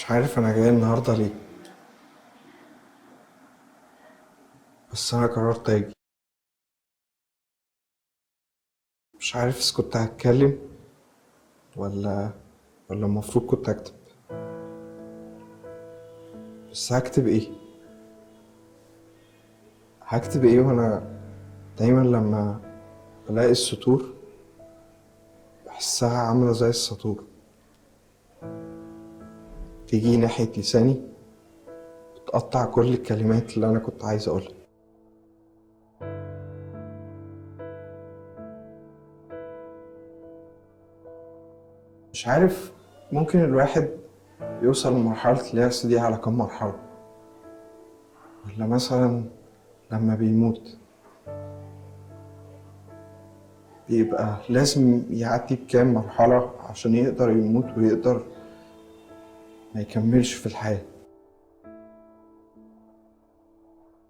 مش عارف أنا جاي النهاردة ليه، بس أنا قررت أجي. مش عارف إذا كنت هتكلم ولا المفروض كنت أكتب، بس هكتب إيه؟ هكتب إيه وأنا دايما لما بلاقي السطور بحسها عاملة زي السطور، تيجي ناحية لساني بتقطع كل الكلمات اللي أنا كنت عايز أقولها. مش عارف ممكن الواحد يوصل لمرحلة اليأس دي على كم مرحلة، ولا مثلا لما بيموت بيبقى لازم يعدي بكام مرحلة عشان يقدر يموت ويقدر ما يكملش في الحياة.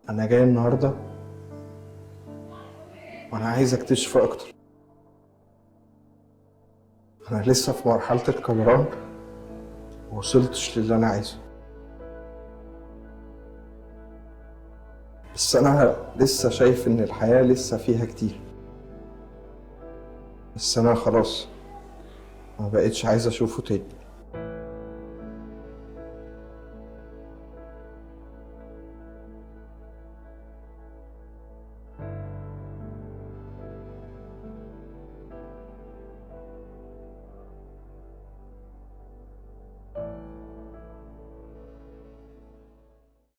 أنا جاي النهاردة وأنا عايز أكتشف أكتر. أنا لسه في مرحلة الكبران ووصلتش للي أنا عايزه، بس أنا لسه شايف إن الحياة لسه فيها كتير. بس أنا خلاص ما بقتش عايز أشوفه تاني.